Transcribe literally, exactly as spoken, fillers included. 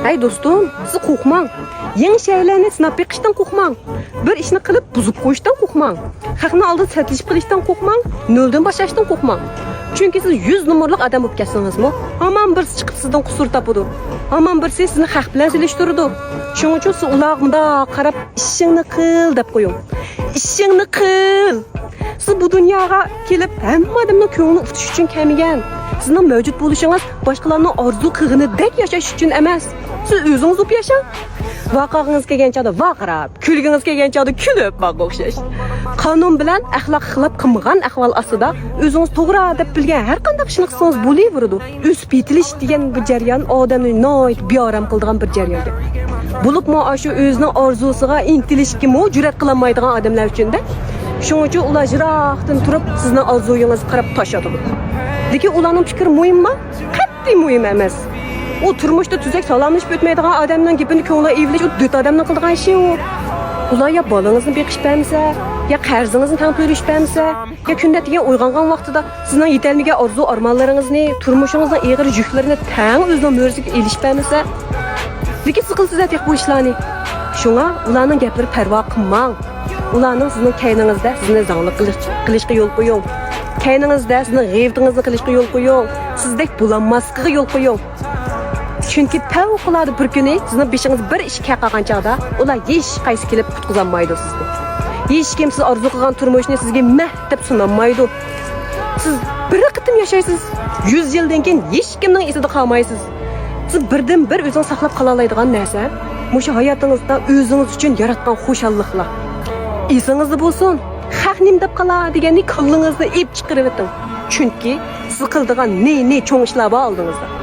ھەي دوستۇم، سىز قورقماڭ. يېڭى شەيئىلەرنى سىناپ بېقىشتىن قورقماڭ. بىر ئىشنى قىلىپ بۇزۇپ قويۇشتىن قورقماڭ. خەقنىڭ ئالدىدا سەتلىشىپ قېلىشتىن قورقماڭ. نۆلدىن باشلاشتىن قورقماڭ. چۈنكى سىز يۈز نومۇرلۇق ئادەم بولۇپ كەتسىڭىزمۇ، ھامان بىرسى چىقىپ سىزدىن قۇسۇر تاپىدۇ. ھامان بىرسى سىزنى خەق بىلەن سېلىشتۇرىدۇ. شۇڭا ئۈچۈن سىز ئۇلارغا مۇنداق قاراپ، «ئىشىڭنى قىل» دەپ قويۇڭ. «ئىشىڭنى قىل!» سىز بۇ دۇنياغا كېلىپ، ھەممە ئادەمنىڭ كۆڭلىنى ئۇتۇش ئۈچۈن كەلمىگەن. سىزنىڭ مەۋجۇت بولۇشىڭىز باشقىلارنىڭ ئارزۇ قىلغىنىدەك ياشاش ئۈچۈن ئەمەس. سىز ئۆزىڭىز بولۇپ ياشاڭ. ۋارقىرىغىڭىز كەلگەن چاغدا ۋارقىراپ، كۈلگىڭىز كەلگەن چاغدا كۈلۈپ، ماڭا ئوخشاش. قانۇن بىلەن ئەخلاق خىلاپ قىلمىغان ئەھۋال ئاستىدا ئۆزىڭىز توغرا دەپ بىلگەن ھەر قانداق ئىشنى قىلسىڭىز بولۇۋېرىدۇ. ئۆسۈپ يېتىلىش دېگەن بۇ جەريان ئادەمنى ناھايىتى بىئارام قىلىدىغان بىر جەريان. بولۇپمۇ ئاشۇ ئۆزىنىڭ ئارزۇسىغا ئىنتىلىشكىمۇ جۈرئەت قىلالمايدىغان ئادەملەر ئۈچۈندە. شۇڭا ئۈچۈن ئۇلار يىراقتىن تۇرۇپ سىزنىڭ ئارزۇيىڭىزغا قاراپ تاش ئاتىدۇ. لېكىن ئۇلارنىڭ پىكرى مۇھىممۇ؟ قەتئىي مۇھىم ئەمەس. ئۇ تۇرمۇشتا تۈزەك سالاملىشىپ ئۆتمەيدىغان ئادەمنىڭ گېپىنى كۆڭلىگە ئېلىۋېلىش ئۇ دۆت ئادەمنىڭ قىلىدىغان ئىشى ئۇ. ئۇلار يا بالىڭىزنى بېقىش بەرمىسە، يا قەرزىڭىزنى تەڭ تۆلىشىپ بەرمىسە، يا كۈندە تېگەن ئويغانغان ۋاقتىدا سىزنىڭ يېتەلمىگەن ئارزۇ ئارمانلىرىڭىزنى، تۇرمۇشىڭىزنىڭ ئېغىر يۈكلىرىنى تەڭ ئۆزىنىڭ مۈرىسىگە ئېلىشىپ بەرمىسە، لېكىن سىز قىلىسىز تېخى بۇ ئىشلارنى. شۇڭا ئۇلارنىڭ گەپلىرىگە پەرۋا قىلماڭ. ئۇلارنىڭ سىزنىڭ كەينىڭىزدە سىزنى زاڭلىق قىلىش-، قىلىشقا يول قويۇڭ. كەينىڭىزدە سىزنىڭ غەيۋىتىڭىزنى قىلىشقا يول قويۇڭ. سىزدەك بولالماسلىقىغا يول قويۇڭ. چۈنكى پەۋقۇلئاددە بىر كۈنى سىزنىڭ بېشىڭىز بىر ئىش كەلگەن چاغدا ئۇلار ھېچقايسى كېلىپ قۇتقۇزالمايدۇ سىزنى. ھېچكىم سىز ئارزۇ قىلغان تۇرمۇشنى سىزگە مەھ دەپ سۇنالمايدۇ. سىز بىر قېتىم ياشايسىز، يۈز يىلدىن كېيىن ھېچكىمنىڭ ئېسىدە قالمايسىز. سىز بىردىنبىر ئۆزىڭىز ساقلاپ قالالايدىغان نەرسە، مۇشۇ ھاياتىڭىزدا ئۆزىڭىز ئۈچۈن ياراتقان خۇشاللىقلار. ئېسىڭىزدە بولسۇن، خەق نېمە دەپ قالار دېگەننى كاللىڭىزدىن ئېلىپ چىقىرىۋېتىڭ. چۈنكى سىز قىلىدىغان نى-نى چوڭ ئىشلار بار ئالدىڭىزدا.